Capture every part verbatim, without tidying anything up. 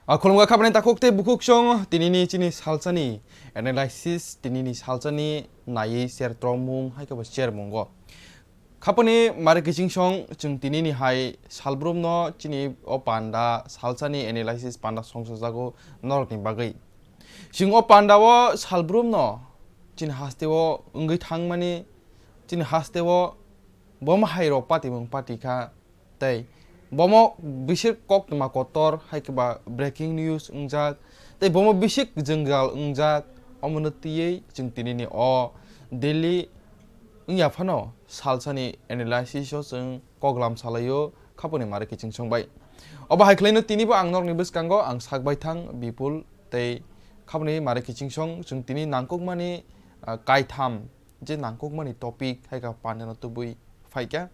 A khulumkha khapani takhuk tei bukhuk song tinini chini salsani analysis, tinini salsani naiwi share tongmung hai khe bo share mungo. Khapani mari kiching song chwng tinini hai salbrumno chini o panda salsani analysis panda songsa jago norokni bagwi. Chwng o panda o salbrumno chini haste o wngwi thangmani, chini haste o bomo hai rok patimung patikha. Tei bomo bisir koktwma kotor hai khe ba breaking news wngjak, tei bomo bisik jwngjal wngjak. Omono twiwi chwng tinini o daily wngya phano salsani analysis o chwng koklam salaio khaponi mari kiching song bai. Obo hai khwlaino tinibo ang norokni bwskango ang sak bai thang Bipul tei khaponi mari kiching song chwng tini nangkukmani, ah, kaitham je nangkukmani topic hai kha pandano tubui phaikha.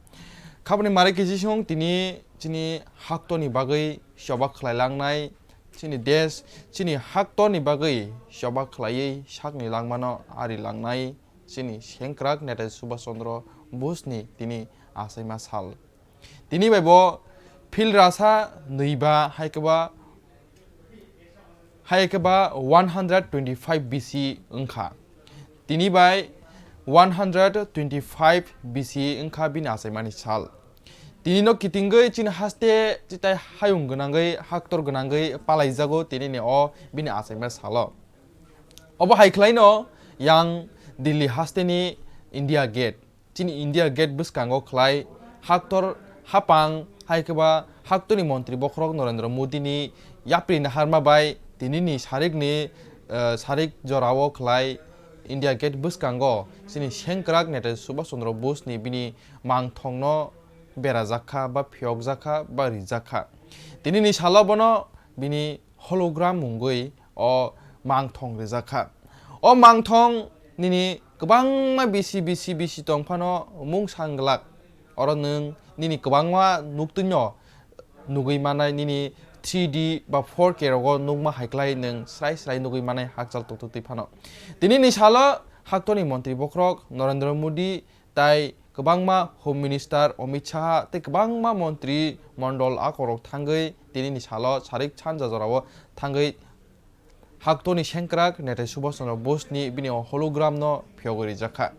Khaboni mare kiching song tini chini haktorni bagwi choba khlai langnai, chini desh, chini haktorni bagwi choba khlaiwi sakni langmano ari langnai chini sengkrak Netaji Subhash Chandra Bose ni tini achaima sal. Tini bai bo phil rasa nwiba hai khe ba, hai khe ba one hundred twenty-five B C wngkha. Tini bai one hundred twenty-five B C wngkha bini achaimani sal. Tini no kitingwi chini haste chitai hayung gwnangwi haktor gwnangwi palaijago tini ni o bini achaima salo. Obo hai khlaino yang Delhi hasteni India Gate. Chini India Gate bwskango khlai haktor hapang hai khe ba haktorni montri bokhorok Narendra Modi ni yapri naharma bai tinini sarikni, eh, sarik jorao khlai India Gate bwskango chini sengkrak Netaji Subhash Chandra Bose ni bini mangthongno berajak kha ba phiyokjak kha ba rijak kha. Tinini salo bono bini hologram mungwi o mangthong rijak kha. O mangthong nini kwbangma bisi, bisi, bisi tong phano mungsa wng glak. Oro nwng nini kwbangma nuktwino nugwi manai, nini three D ba four K rogo nukma hai khlai nwng srai srai nugwi manai hakchal tongtwtwi phano. Tinini salo haktorni montri bokhorok Narendra Modi tai kwbangma Home Minister Amit Shah tei kwbangma montri mondol akorok thangwi tinini salo sarik sanja jorao thangwi haktorni sengkrak Netaji Subhash Chandra Bose ni bini o hologram no phiyogwi rijak kha.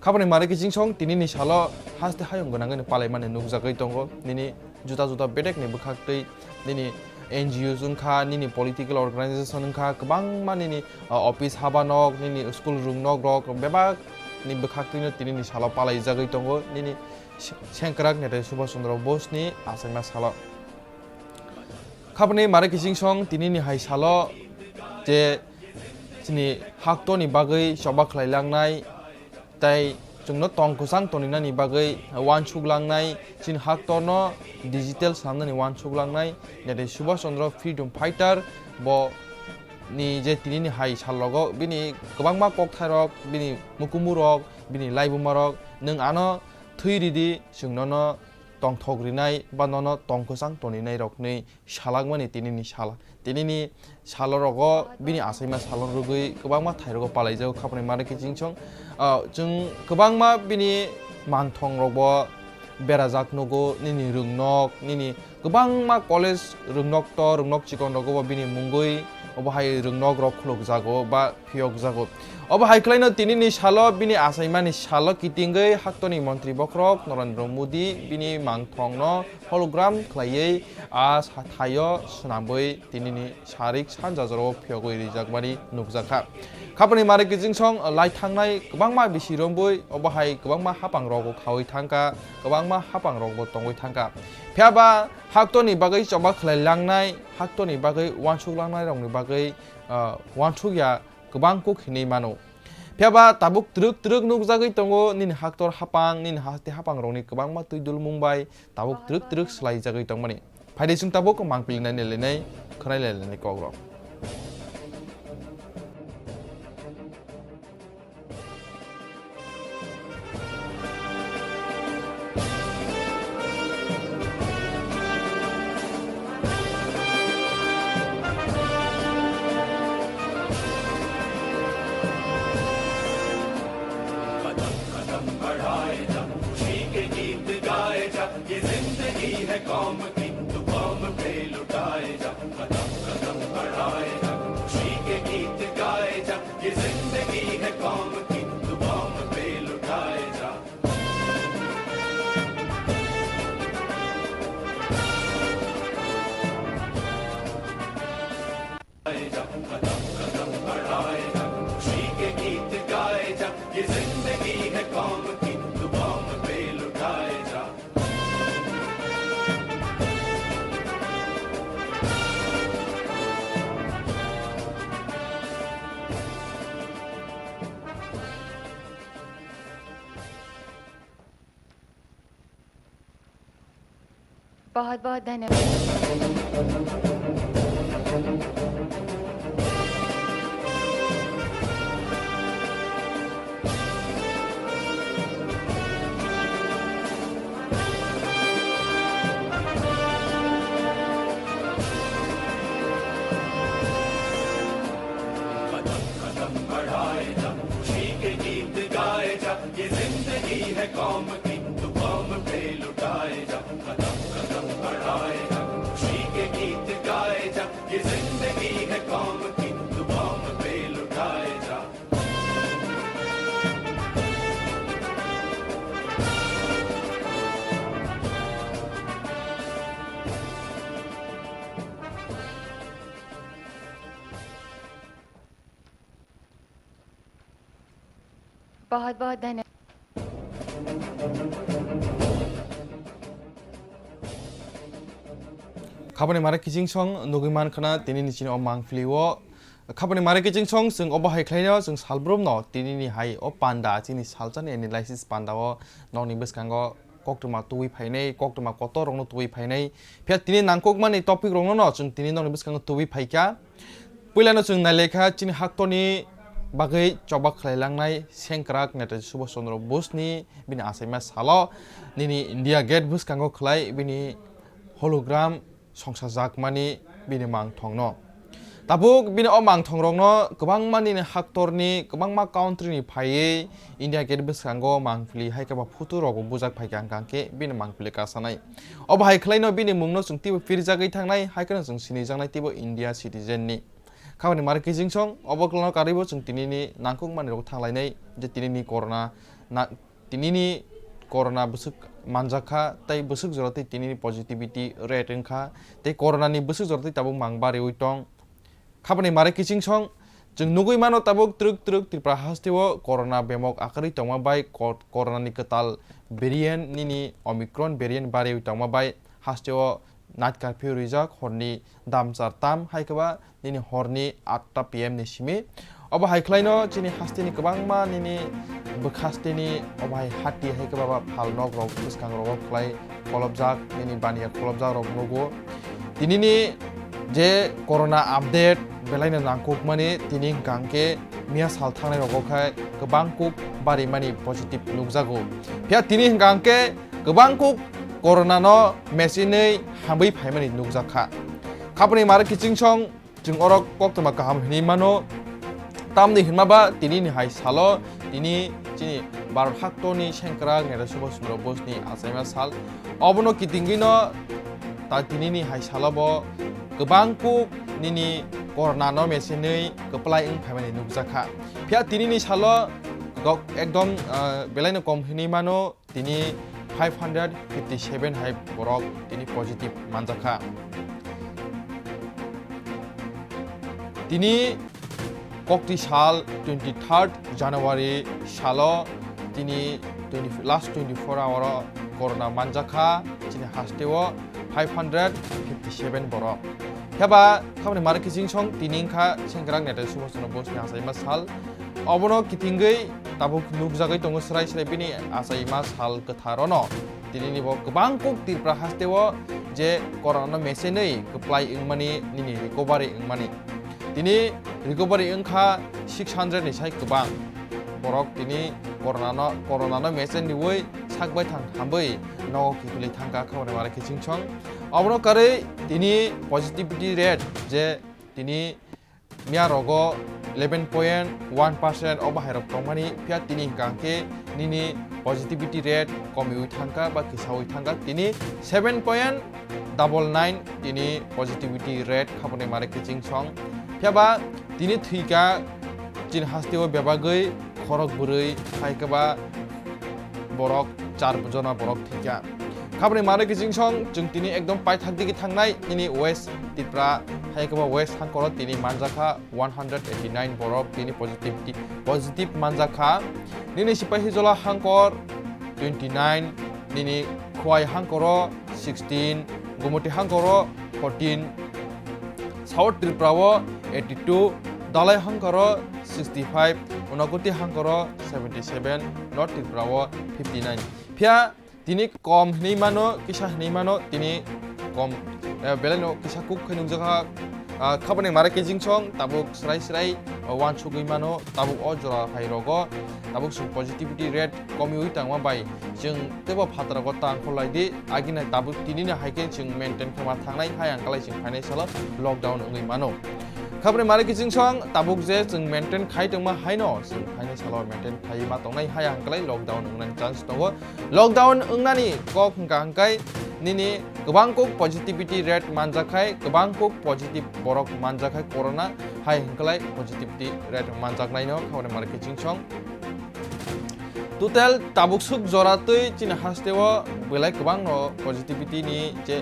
Khaboni mari kiching song tinini salo haste hayung gwnangwi palaimani nukjagwi tongo. Nini juda juda bedek ni bwkhaktwi nini N G Os wngkha, nini political organization wngkha, kwbangma nini, uh, office haba nok, nini school rung nok rok bebak ni bwkhaktwino tinini salo palaijagwi tongo, nini se-, sengkrak Netaji Subhash Chandra Bose ni achaima salo. Khaboni mare kiching song tinini hai salo je chini haktorni bagwi choba khlai langnai, tei chwngno tong kwchang toninani bagwi uansuk langnai, chini haktorno digital swnamnani uansuk langnai, Netaji Subhash Chandra freedom fighter bo ni je tinini hai salrogo bini kwbangma kokthairok, bini mukumurok, bini laibumarok, nwng ano thwi ridi, chwng nono tongthok rinai ba nono tong kwchang toninai rokni salakmani tinini sal, tinini salorogo bini achaima salon rwgwi kwbangma thairogo palaijago khapnwi mano khe chwng song, ah, chwng kwbangma bini mangthong rokbo berajak nugo, nini rwngnok, nini kwbangma college rwngnok to rwngnok chikon rogo bo bini mungwi obo hai rwngnok rok khulukjago ba phiyokjago. Obo hai khwlaino tinini salo bini achaimani salo kitingwi haktorni montri bokhorok Narendra Modi bini mangthongno hologram khlaiwi a sa-, thaio swnamwi tinini sarik sanja jorao phiyogwi rijakmani nukjakha. Khapani mari kiching song lai thangnai kwbangma bisi rombwi obo hai kwbangma hapang rogo khawi thangkha, kwbangma hapang rokbo tongwi thangkha. Phiyaba haktorni bagwi choba khlai langnai, haktorni bagwi uansuk langnai rokni bagwi, ah, uansuk ya kwbang kuk hinwi mano. Phiyaba tabuk twrwk twrwk nukjagwi tongo nini haktor hapang, nini haste hapang rokni kwbangma twi dulmung bai tabuk twrwk twrwk swlaijagwi tongmani. Phaidi chwng tabuk mangpili nai nai lainai, khwnai lai lainai kok rok. बहुत बहुत धन्यवाद। कदम कदम बढ़ाए जा, खुशी के गीत गाए जा, ये जिंदगी है कौम की, तू कौम पे लुटाए जा। कदम कदम बढ़ाए जा, खुशी के गीत गाए जा, ये जिंदगी है कौम की, तू कौम पे लुटाए जा। बहुत बहुत धन्यवाद। Khabani mare kiching song nugui man khana tini ni chini o mangpili o. Khabani mare kiching song chwng obo hai khlaino chwng salbrum no tini ni hai o panda chini salsa ni analysis panda o nokni bwskango koktwma tubui phainai, koktwma kotor rokno tubui phainai. Phiya tini nangkukmani topic rokno no chwng tini nokni bwskango tubui phaikha. Puilano chwng nailaikha chini haktorni bagwi choba khlai langnai sengkrak Netaji Subhash Chandra Bose ni bini achaima salo nini India Gate bwskango khlai bini hologram songsajakmani bini mangthongno. Tabuk bini o mangthongrokno kwbangma nini haktorni, kwbangma country ni phaiwi India Gate bwskango mangpili hai khe ba photo rokbo bujak phaikha, hwnkha khe bini mangpili kasanai. Obo hai khlaino bini mungno chwng teibo pirjagwi thangnai, hai kheno chwng sinijaknai teibo India citizen ni. Khabani mare kiching song, obo kwlwngno karwibo chwng tinini nangkukmani rok thanglainai, je tinini corona na, tinini corona bwswk manjakha, tei bwswk jora tei tinini positivity rate wngkha, tei corona ni bwswk jora tei tabuk mang bariwi tong. Khabani mare kiching song, chwng nugui mano tabuk twrwk twrwk Tripura hasteo corona bemok akwrwi tongma bai co-, corona ni kwtal variant nini Omicron variant bariwi tongma bai hasteo night curfew rijak, horni damchar tam hai khe ba nini horni atta P M ni simi. Obo hai khlaino chini hasteni kwbangma nini bwkhasteni obo hai hati hai khe ba phalnok rok bwskang rogo khlai kholopjak, nini baniya kholopjak rok nugo. Tinini je corona update belaino nangkukmani tini hwnkha hwnkhe miya sal thangnai rogo khe kwbang kuk barimani positive nukjago. Phiya tini hwnkha hwnkhe kwbang kuk corona no mechinwi hamwi phaimani nukjakha. Khaboni mare kiching song chwng oro koktwma kaham hinwi mano. Tamni hinma ba tini ni hai salo tini chini Bharat haktorni sengkrak Netaji Subhash Chandra Bose ni achaima sal. Obono kitingwi no ta tini ni hai salo bo kwbang kuk nini corona no mechinwi kwplai wng phaimani nukjakha. Phiya tini ni salo gok-, ekdom, ah, belaino kom hinwi mano. Tini five hundred fifty seven hai borok tini positive manjakha. Tini kokti sal twenty third January salo tini twenty, last twenty four hour o corona manjakha chini hasteo five hundred fifty seven borok. Heba khaboni mare kiching song tini wngkha sengkrak Netaji Subhash Chandra Bose ni achaima sal. Obono kitingwi tabuk nukjagwi tongo srai srai bini achaima sal kwthar ono. Tini ni bo kwbang kuk Tripura hasteo je corona no mechenwi kwplai wngmani nini recovery wngmani. Tini recovery wngkha six hundred ni sai kwbang. Borok tini corona no, corona no mechen riwi sak baithang hamwi nogo kiphilwi thangkha khaboni mare kiching song. Obono karwi tini positivity rate je tini miya rogo eleven point one percent o bahai rok tongmani, phiya tini hwnkha hwnkhe nini positivity rate komiwi thangkha ba kisawi thangkha, tini seven point double nine tini positivity rate khaboni mare kiching song. Phiya ba tini thwikha chini hasteo bebagwi khorok bwrwi hai khe ba borok char jona borok thwikha. Khaboni mare kiching song chwng tini ekdom paithak digi thangnai nini West Tripura hai khe ba West Hangkoro tini manjakha one hundred eighty nine borok tini positivity, positive manjakha. Nini Sipahijola Hangkor twenty nine, nini Khowai Hangkoro sixteen, Gumoti Hangkoro fourteen, South Tripura o eighty two, Dalai Hangkoro sixty five, Unakoti Hangkoro seventy seven, North Tripura o fifty nine. Phiya tini kom hinwi mano, kisa hinwi mano, tini kom, eh, belai no kisa kuk khe nukjakha, ah, khabani mare kiching song tabuk srai srai, ah, wansugwi mano tabuk o jora phai rogo tabuk chwng positivity rate komiwi tangma bai chwng teibo phataro tang kholai di, agini tabuk tini ni hai khe chwng maintain khe ma thangnai hai ang kalai chwng phainai salo lockdown wngwi mano. Khabani mare kiching song tabuk je chwng maintain khai tongma haino chwng phainai salo maintain khai ma tongnai hai ang kalai lockdown wngnani chance tongo. Lockdown wngnani kok hwnkha hwnkhe nini kwbang kuk positivity rate manjak khai, kwbang kuk positive borok manjak khai corona hai hwnkhe positivity rate manjaknaino khabani mare kiching song. Total tabuk suk jora twi chini hasteo belai kwbangno positivity ni je,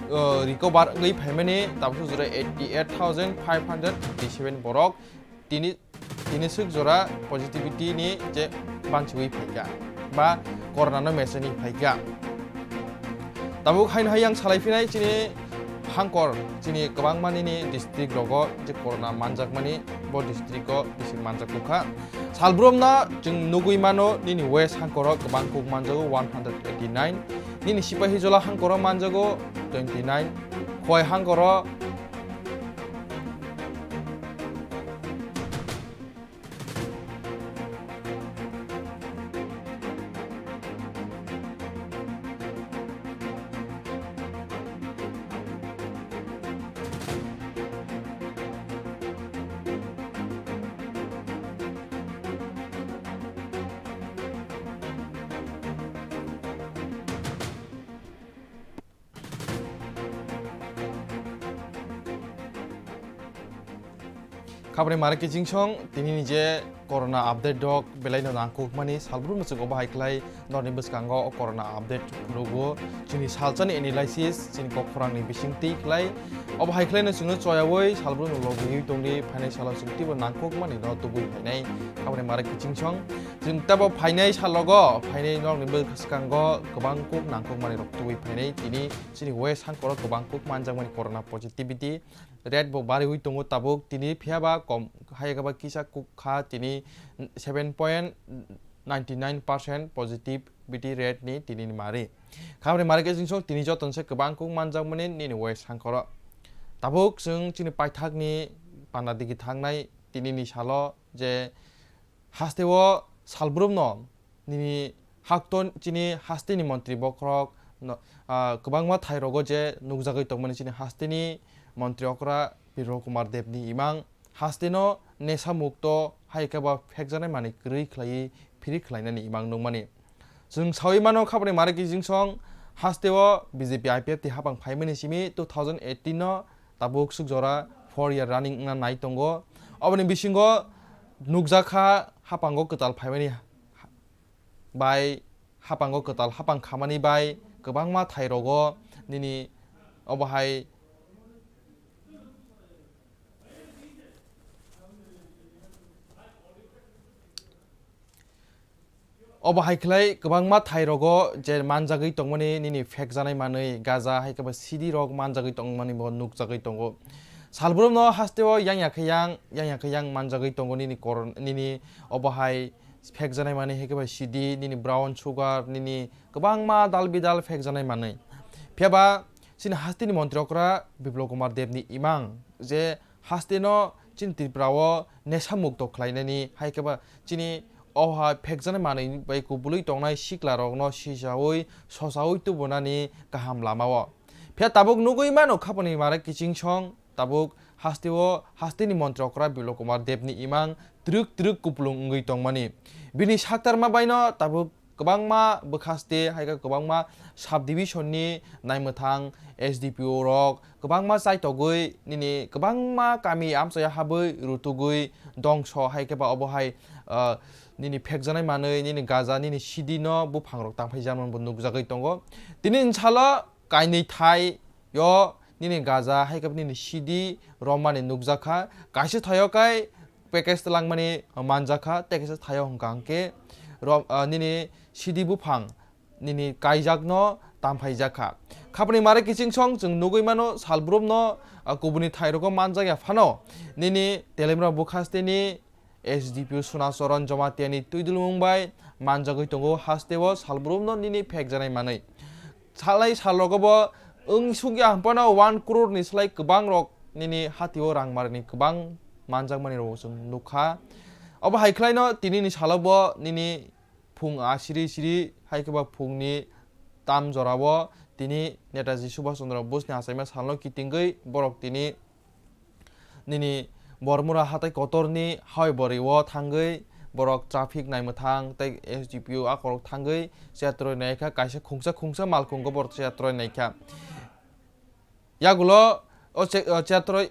uh, recover wngwi phaimani tabuk suk jora eighty eight thousand five hundred fifty seven borok tini, tini suk jora positivity ni je bangchiwi phaikha ba corona no meseni phaikha. Tabuk haino hai yang salai phinai chini hangkor, chini kwbangma nini district rogo je corona manjakmani bo district o bisi manjak kha. Salbrum no chwng nugwi mano nini west hangkoro kwbang kuk manjago one hundred eighty nine, nini sipahi jola hangkoro manjago twenty nine, khowai hangkoro Khabani mare kiching song, tini ni je corona update dok belai no nangkuk mani salbrum muchung obo hai khlai norni bwskango o corona update phunukgo. Chini salsani analysis, chini kok khorang ni bising twi khlai. Obo hai khlai no chwngno choyawi salbrum no logi tongdi phainai salo chwng twibo nangkuk mani no tubui phainai. Khabani mare kiching song, chwng tabo phainai salogo, phainai norni bwskango kwbang kuk nangkuk mani rok tubui phainai. Tini chini west hangkoro kwbang kuk manjakmani corona positivity rate bo bariwi tongo tabuk, tini phiya ba kom hai khe ba kisa kuk kha tini seven point nine nine percent positivity rate ni tini ni mari. Khabani mari khe chwng tini joto se kwbang kuk manjakmani nini west hangkoro. Tabuk chwng chini paithak ni panda digi thangnai tini ni salo je hasteo salbrum no nini hakto chini hasteni montri bokhorok no, ah, kwbangma thai rogo je nukjagwi tongmani chini hasteni montri okra Biplab Kumar Deb ni imang haste no nesa mukto hai khe ba phekjaknai manwi kwrwi khlaiwi phiri khlainani imang nukmani. Chwng sawi mano khabani mari kiching song hasteo B J P I P F T hapang phaimani simi two thousand eighteen no tabuk suk jora four year running wngna nai tongo. Oboni bisingo nukjakha hapango kwtal phaimani bai, hapango kwtal hapang khamani bai kwbangma thai rogo nini obo hai, obo hai khlai kwbangma thai rogo je manjagwi tongmani nini phekjanai manwi gaja hai khe ba sidi rok manjagwi tongmani bo nukjagwi tongo. Salbrum no hasteo yang ya khe yang, yang ya khe yang manjagwi tongo nini kor-, nini obo hai phekjanai manwi hai khe ba sidi, nini brown sugar, nini kwbangma dal bidal phekjanai manwi. Phiya ba chini hasteni montri okra Biplab Kumar Deb ni imang je haste no chini Tripura o nesa mukto khlainani hai khe ba chini o ha phekjaknai manwi bai kubului tongnai sikla rok no sichaui sochaui tubunani kaham lama o. Phiya tabuk nugui mano khapani mara kiching song tabuk hasteo hasteni montri okra Biplab Kumar Deb ni imang twrwk twrwk kupulung wngwi tongmani. Bini saktarma bai no tabuk kwbangma bwkhaste hai khe kwbangma sub division ni naimwthang S D P O rok kwbangma chaitogwi nini kwbangma kami amchaya habwi rutugwi dongso hai khe ba obo hai, ah, nini phekjanai manwi nini gaja nini sidi no buphang rok tangphai jakmani bo nukjagwi tongo. Tini salo kainwi thai yo nini gaja hai khe nini sidi romani nukjakha. Kaisa thaio kai package twlangmani manjakha, tei kaisa thaio hwnkha hwnkhe rom-, ah, nini sidi buphang nini kaijakno tamphaijak kha. Khapni mare kiching song chwng nugui mano, salbrumno, ah, kubuni thairogo manjakya phano nini Telemra bwkhasteni S D P O Sunacharan Jamatiani twidulmung bai manjagwi tongo, hasteo salbrumno nini phekjanai manwi. Salai salrogo bo wng sukya hwnphano one crore ni slai kwbang rok nini hatio rang marni kwbang manjakmani rok chwng nukha. Obo hai khwlaino tinini salo bo nini phung a siri siri hai khe ba phungni tam jorao tini Netaji Subhash Chandra Bose ni achaima salno kitingwi borok tini nini Bormura hatai kotorni hoi bori o thangwi borok traffic naimwthang tei S D P O akorok thangwi chatroi naikha, kaisa khungsa khungsa malkhungo borok chatroi naikha. Yagulo o che-, o chatroi,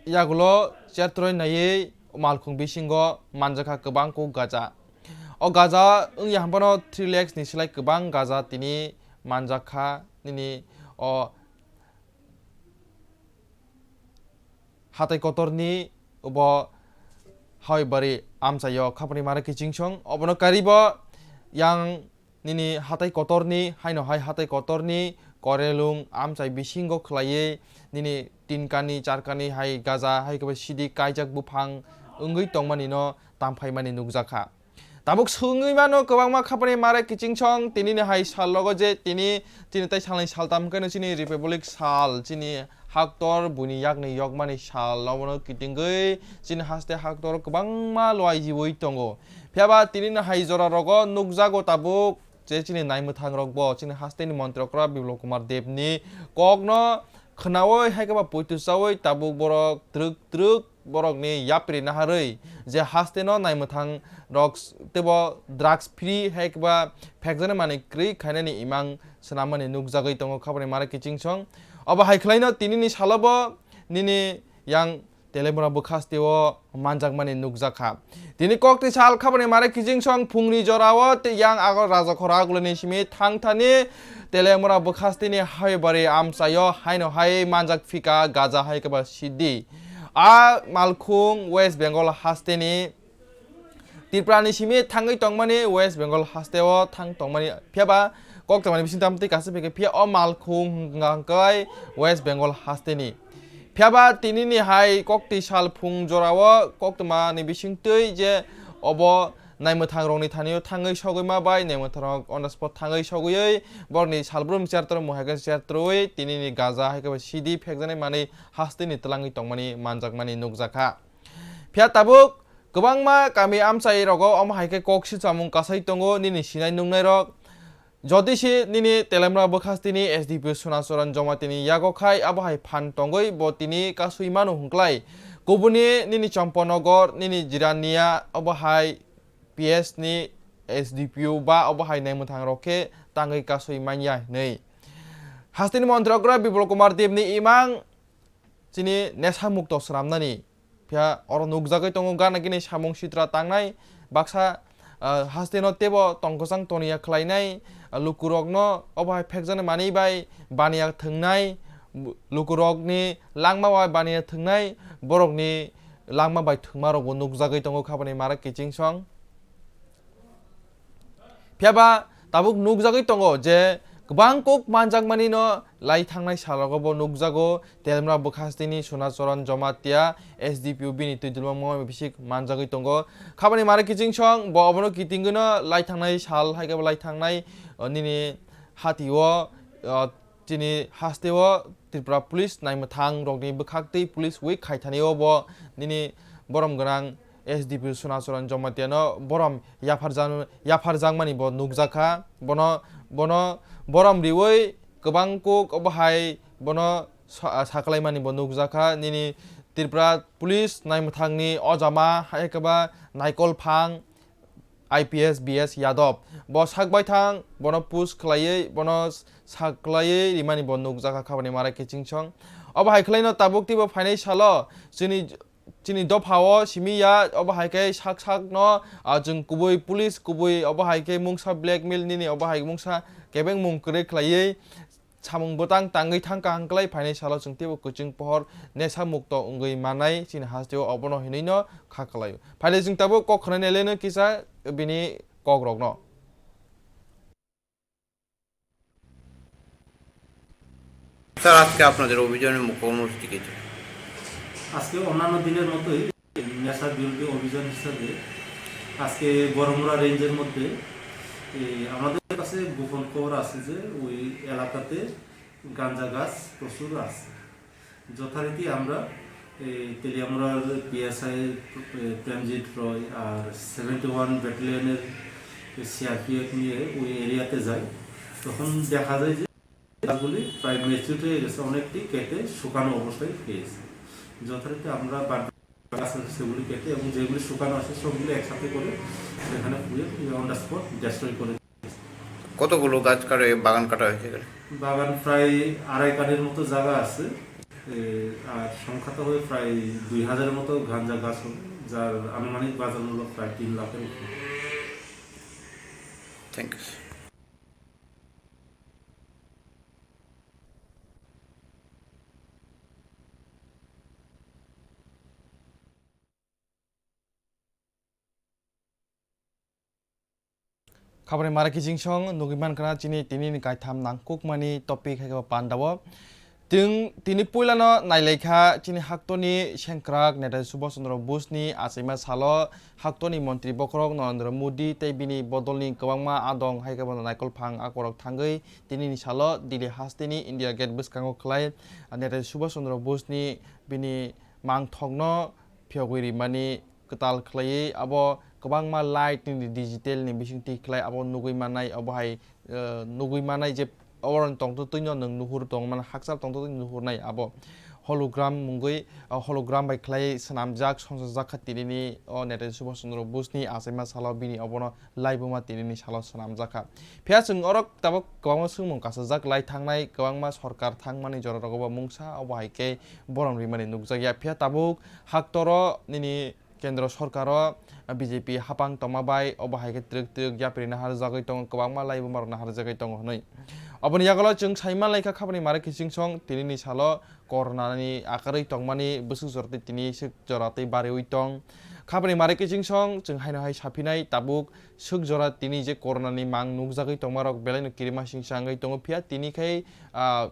yagulo chatroi naiwi malkhung bisingo manjakha kwbang kuk gaja. O gaja wngya hwnphano three lakhs ni slai kwbang gaja tini manjakha nini o hatai kotorni bo hoi bari amchaio khapani mare kiching song. Obono karibo yang nini hatai kotorni, haino hai hatai kotorni korelung amchai bisingo khwlaiwi nini tinkani, charkani hai gaja hai khe sidi kaijak buphang wngwi tongmani no tamphaimani nukjakha. Tabuk swngwi mano kwbangma khapani mare kiching song tinini hai sal logo je tini, tini tai salni saltam khe no chini Republic sal, chini haktor buini yakni yokmani sal, obono kitingwi chini haste haktor kwbangma luaijiwi tongo. Phiyaba tinini hai jora rogo nukjago tabuk je chini naimwthang rok bo chini hasteni montri okra Biplab Kumar Debni kokno khwnawi hai khe ba poito chawi tabuk borok twrwk twrwk borokni yapri naharwi je hasteno naimwthang rok s-, teibo drugs free hai khe ba phekjani manwi kwrwi khainani imang swnammani nukjagwi tongo khapani mare kiching song. Obo hai khwlaino tinini salo bo nini yang Telemura bwkhasteo manjakmani nukjakha. Tini kokti sal khapani mare kiching song phungni jorao te yang ago rajakhora agulini simi thangthani Telemura bwkhasteni haibari amchaio haino hai manjak phika gaja hai khe ba sidi. A malkhung West Bengal hasteni Tripura ni simi thangwi tongmani West Bengal hasteo thang tongmani phiyaba koktwmani bising tamtwi kaisa phikhe phiya o malkhung hwnkha hwnkhe West Bengal hasteni. Phiyaba tinini hai kokti sal phung jorao koktwmani bisingtwi je obo naimwthang rokni thanio thangwi sogwi ma bai naimwthang rok on the spot thangwi sogwi borokni salbrum chair toro muhaikan chair torwi tinini gaja hai khe sidi phekjani manwi hasteni twlangwi tongmani manjakmani nukjakha. Phiya tabuk kwbangma kami amchai rogo omo hai khe kok si chamung kasai tongo nini sinai nungnai rok. Jodi se nini Telemra bwkhastini S D P O Sonacharan Jamatia ni yago khai abo hai phan tongwi bo tini kasui mano hwnklai. Kubuni nini Champanagar, nini Jirania obo hai P S ni S D P O ba obo hai naimwthang rok khe tangwi kasui manya hinwi. Hasteni montri okra Biplab Kumar Deb ni imang chini nesa mukto swnamnani. Phiya oro nukjagwi tongo gana gini samung sitra tangnai baksa, ah, hasteno teibo tongkwchang toniya khlainai, ah, lukurokno obo hai phekjaknai manwi bai baniya thwngnai, bu-, lukurokni langma bai baniya thwngnai, borokni langma bai thwngmarokbo nukjagwi tongo khapani mara kiching song. Phiya ba tabuk nukjagwi tongo je kwbang kok manjakmani no lai thangnai salogo bo nukjago Telemra bwkhastini Sonacharan Jamatia S D P O bini twi dulma mungma bisik manjagwi tongo. Khabani mare kiching song bo obono kitingwi no lai thangnai sal hai khe bo lai thangnai, o, nini hati o, o, Chini haste o Tripura Police naimwthang rokni bwkhak tei Police Week khaithani o bo nini borom gwnang S D P Sonacharan Jamatia no borom yapharjan-, yapharjakmani bo nukjakha. Bono, bono borom riwi kwbang kok obo hai bono sa-, saklaimani bo nukjakha. Nini Tripura Police naimwthangni ojama hai khe ba Naikol Phang, I P S B S Yadav. Bo sak baithang, bono push khlaiwi, bono saklaiwi rimani bo nukjakha khabani mara kiching song. Obo hai khlaino tabuk teibo phainai salo chini, chini dophao simi ya, obo hai khe sak sakno, ah, chwng kubui police kubui obo hai khe mungsa blackmail nini obo hai mungsa kebengmung kwrwi khlaiwi samung bwtang tangwi thang kaham klai phainai salo chwng teibo kwchwng pohor nesa mukto wngwi manai chini hasteo obono hinwi no kha kwlaio. Phaile chwng tabuk kok khwnai naileno kisa bini kokrokno. Sir, আজকে আপনাদের অভিযানের মুখ্য কর্মসূচি কি ছিল? আজকে অন্যান্য দিনের মতোই নেশা বিরোধী অভিযান হিসাবে আজকে বড়মুড়া রেঞ্জের মধ্যে এই আমাদের কাছে গোপন খবর আছে যে ওই এলাকাতে গাঁজা গাছ প্রচুর আছে। যথারীতি আমরা এই তেলিয়ামুড়ার পিএসআই প্রেমজিৎ রয় আর সেভেন্টি ওয়ান ব্যাটালিয়নের সিআরপিএফ নিয়ে ওই এরিয়াতে যাই। তখন দেখা যায় যে গাছগুলি প্রায় ম্যাচিউর হয়ে গেছে, অনেকটি কেটে শুকানো অবস্থায় পেয়েছে। যথারীতি আমরা বাদ গাছ আছে সেগুলি কেটে এবং যেগুলি শুকানো আছে সবগুলি একসাথে করে সেখানে পুড়ে অন দ্য স্পট ডিস্ট্রয় করে। কতগুলো গাছ কাটা, বাগান কাটা হয়েছে এখানে? বাগান প্রায় আড়াই কানির মতো জায়গা আছে। এ, আর সংখ্যা তো হয় প্রায় দুই হাজারের মতো গাঞ্জা গাছ হবে, যার আনুমানিক বাজার মূল্য প্রায় তিন লাখের উপরে। Thank you. Khabani mare kichingsong nugwi mankha chini tini ni kaitham nangkukmani topic hai khe pandao. Tini puilano nailaikha chini haktorni sengkrak Netaji Subhash Chandra Bose ni achaima salo haktorni montri bokhorok Narendra Modi tei bini bodolni kwbangma adong hai khe bono naikolphang akorok thangwi tini ni salo Delhi hasteni India Gate bwskango khlai Netaji Subhash Chandra Bose ni bini mangthokno phiyogwi rimani kwtal khlaiwi abo kwbangma light ni digital ni bisingtwi khlai abo nugwi mannai, abo hai, eh, nugwi mannai je oro tongtwtwino nwng nuhur tongmani hakchal tongtwtwino nuhurnai abo hologram mungwi, eh, hologram bai khlai swnamjak songchajak kha tinini o Netaji Subhash Chandra Bose ni achaima salo bini obono laibuma tinini salo swnamjak kha. Phiya chwng oro tabuk kwbangma swngmung kasajak lai thangnai, kwbangma sorkar thangmani jora rogo bo mungsa obo hai khe borom rimani nukjakya. Phiya tabuk haktoro nini kendro sorkaro B J P hapang tongma bai obo hai khe twrwk twrwk yapri naharjagwi tongo, kwbangma laibuma rok naharjagwi tongo hwnwi. Oboni yagulo chwng sai manlaikha khabani mare kichingsong tinini salo corona ni akarwi tongmani bwswk jora tei tini swk jora tei bariwi tong. Khabani mare kichingsong chwng haino hai saphinai tabuk swk jora tini je corona ni mang nukjagwi tongmarok belaino kirima singsa wngwi tongo, phiya tini khai, ah,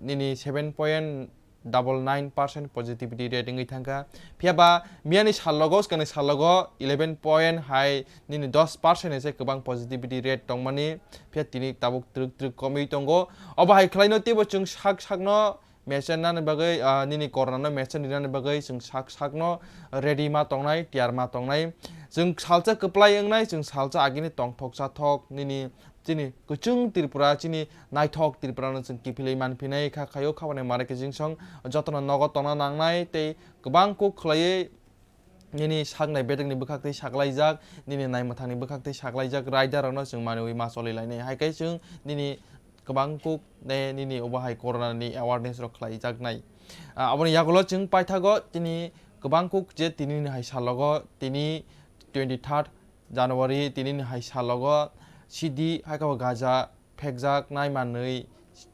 nini seven point double nine percent positivity rate wngwi thangkha. Phiya ba miyani sallogo, swkangni sallogo eleven point hai nini dos percent hai se kwbang positivity rate tongmani, phiya tini tabuk twrwk twrwk komwi tongo. Obo hai khlaino teibo chwng sak sakno mesen nani bagwi, ah, nini corona no mesen rinani bagwi chwng sak sakno ready ma tongnai, tiyar ma tongnai. Chwng salsa kwplai wngnai, chwng salsa agini tongthok chathok nini chini kwchwng Tripura, chini naithok Tripura no chwng kiphilwi manphinai kha khaio khabani mare kichingsong jotono nogo tongna nangnai tei kwbang kuk khlaiwi nini saknai bedekni bwkhaktwi saklaijak, nini naimwthangni bwkhaktwi saklaijak, raidarokno chwng manwi ma choli lainai. Hai khe chwng nini kwbang kuk ne nini obo hai corona ni awareness rok khlaijaknai. Ah, aboni yagulo chwng paithago tini kwbang kuk je tini ni hai salogo tini twenty third January tini ni hai salogo sidi hai khe bo gaja phekjaknai manwi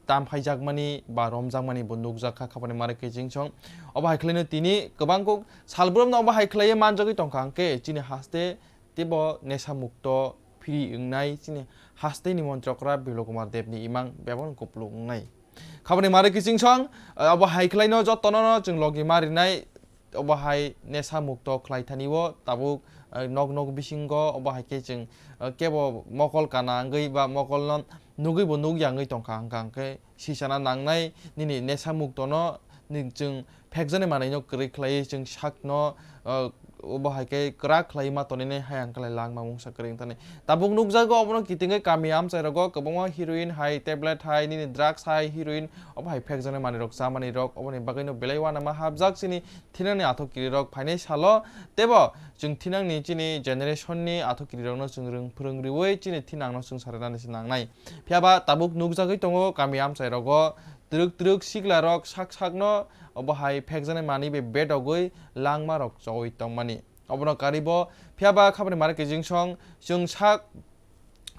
tam phaijakmani ba romjakmani bo nukjak kha khabani mare kichingsong. Obo hai khlaino tini kwbang kuk salbrumno obo hai khlaiwi manjagwi tongkha hwnkhe chini haste teibo nesa mukto free wngnai chini hasteni montri okra Biplab Kumar Debni imang bebakno kupulung wngnai. Khabani mare kichingsong, obo hai khlaino jotono no chwng logi ma rinai. Obo hai nesa mukto khlai thani o tabuk, eh, nok nok bisingo obo hai khe chwng, eh, kebo mokol kana wngwi ba mokolno nugwi bo nukya wngwi tongkha, hwnkha hwnkhe sisana nangnai nini nesa muktono ni chwng phekjani manwino kwrwi khlaiwi chwng sakno, eh, obo hai khe kwrak khlaiwi ma tonwi nai hai ang khlai langma mungsa kwrwi wngthani. Tabuk nukjago obono kitingwi kami amchai rogo kwbangma heroin hai, tablet hai, nini drugs hai, heroin obo hai phekjaknai manwi rok chamani rok oboni bagwino belai uanama hapjak chini thinangni athok kirirok phainai salo. Teibo chwng thinangni chini generation ni athok kirirokno chwng rwng phwrwng riwi chini thinangno chwng sarinani se nangnai. Phiya ba tabuk nukjagwi tongo kami amchai rogo twrwk twrwk sikla rok sak sakno obo hai phekjaknai manwi bai bedogwi langma rok chogwi tongmani. Obono karibo phiya ba khabani mare kichingsong chwng sak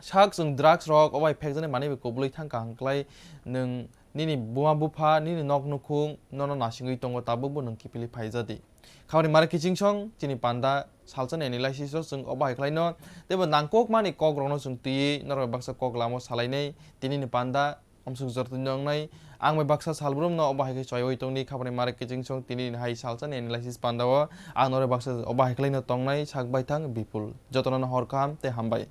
sak chwng drugs rok obo hai phekjaknai manwi bai kubulwi thangkha hwnkhlai nwng nini buma bupha nini nok nukhung nono nasingwi tongo tabukbo nwng kiphilwi phaijadi. Khabani mare kichingsong chini panda salsa ni analysis o chwng obo hai khlaino teibo nangkukmani kok rokno chwng twiwi norok bai baksa kok lama salainai tinini panda. Amsuk jortwi nongnai, ang bai baksa salbrumno obo hai khe choiwi tongdi khabani mare kichingsong tini hai salsa ni analysis pandao ang norok baksa obo hai khlaino tongnai sak baithang Bipul. Jotono no hor kaham tei hambai.